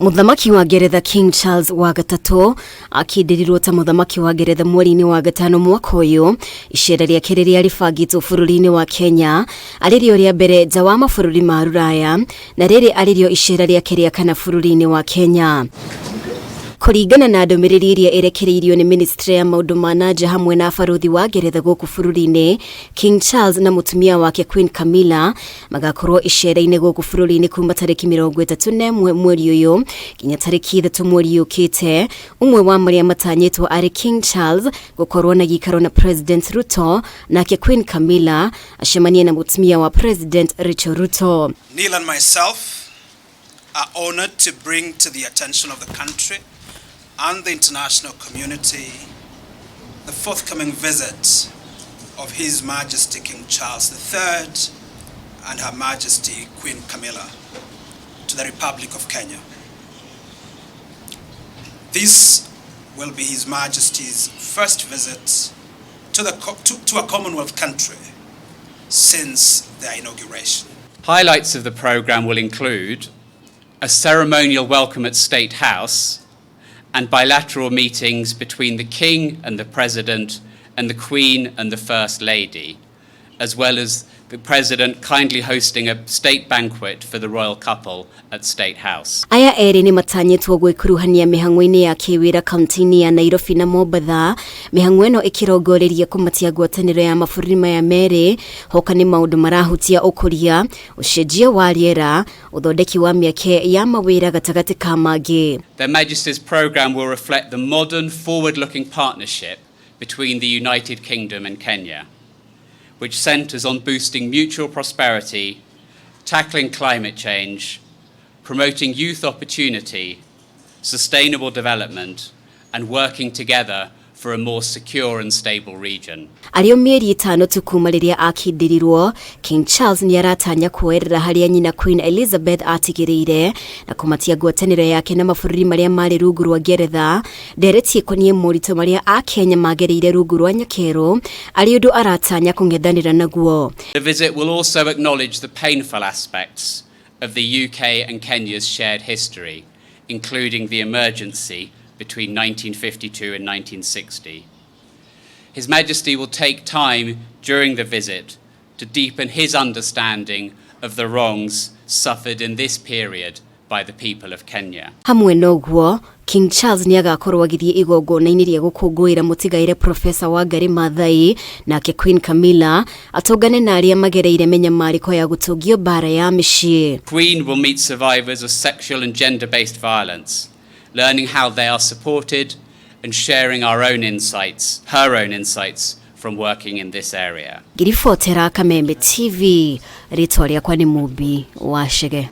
Mũthamaki wa Ngeretha King Charles wa gatatũ akindĩrirwo ta mũthamaki wa Ngeretha mweri-inĩ wa gatano mwaka ũyũ. Icera rĩake rĩrĩa rĩbangĩtwo bũrũri-inĩ wa Kenya arĩ rĩo rĩa mbere nja wa mabũrũri ma Rũraya na rĩrĩ arĩ rĩo icera rĩake rĩa kana bũrũri-inĩ wa Kenya. Kũringana na ndũmĩrĩri ĩrĩa ĩrekereirio nĩ ministry ya maũndũ ma na nja hamwe na barũthi wa Ngeretha gũkũ bũrũri-inĩ, King Charles na mũtumia wake Queen Camilla magakorwo icera-inĩ gũkũ bũrũri-inĩ kuma tarĩki 31 mweri ũyũ nginya tarĩki 3 mweri ũkĩte. Ũmwe wa marĩa matanyĩtwo arĩ King Charles gũkorwo na gĩikaro na President Ruto, nake Queen Camilla acemanie na mũtumia wa President Rachel Ruto. Neil and myself are honored to bring to the attention of the country and the international community the forthcoming visit of His Majesty King Charles III and Her Majesty Queen Camilla to the Republic of Kenya. This will be His Majesty's first visit to a Commonwealth country since their inauguration. Highlights of the programme will include a ceremonial welcome at State House and bilateral meetings between the King and the President and the Queen and the First Lady, as well as the President kindly hosting a state banquet for the royal couple at State House. Aya erĩ nĩ matanyĩtwo gwĩkuruhania mĩhang'o-inĩ ya kĩwĩra kaunti-inĩ ya Nairobi na Mombatha, mĩhang'o ĩno ĩkĩrongoreria kũmatia ngwatanĩro ya mabũrũri maya merĩ hoka nĩ maũndũ marahutia ũkũria, ũcenjia wa rĩera, ũthondeki wa mĩeke ya mawĩra gatagatĩ ka mangĩ. Their Majesty's programme will reflect the modern, forward-looking partnership between the United Kingdom and Kenya, which centres on boosting mutual prosperity, tackling climate change, promoting youth opportunity, sustainable development, and working together for a more secure and stable region. Arĩ o mĩeri 5 tu kuma rĩrĩa akindĩrirwo, King Charles nĩ aratanya kuoerera harĩa nyina Queen Elizabeth atigĩrĩire na kũmatia ngwatanĩro yake na mabũrũri marĩa marĩ rungu rwa Ngeretha. Ndereti ĩkoniĩ moritũ marĩa Akenya magereire rungu rwa nyakerũ arĩ ũndũ aratanya kũng'ethanĩra naguo. The visit will also acknowledge the painful aspects of the UK and Kenya's shared history, including the emergency between 1952 and 1960. His Majesty will take time during the visit to deepen his understanding of the wrongs suffered in this period by the people of Kenya. Hamwe na ũguo, King Charles nĩ agakorwo agĩthiĩ igongona-inĩ rĩa gũkũngũĩra mũtigaire Profesa Wangari Maathai, nake Queen Camilla atũngane na arĩa magereire mĩnyamarĩko ya gũtũngio mbara ya mĩciĩ. Queen will meet survivors of sexual and gender-based violence, learning how they are supported and sharing our own insights, her own insights from working in this area. Ngiribotera Kameme TV, rĩtwa rĩakwa nĩ Mumbi wa Chege.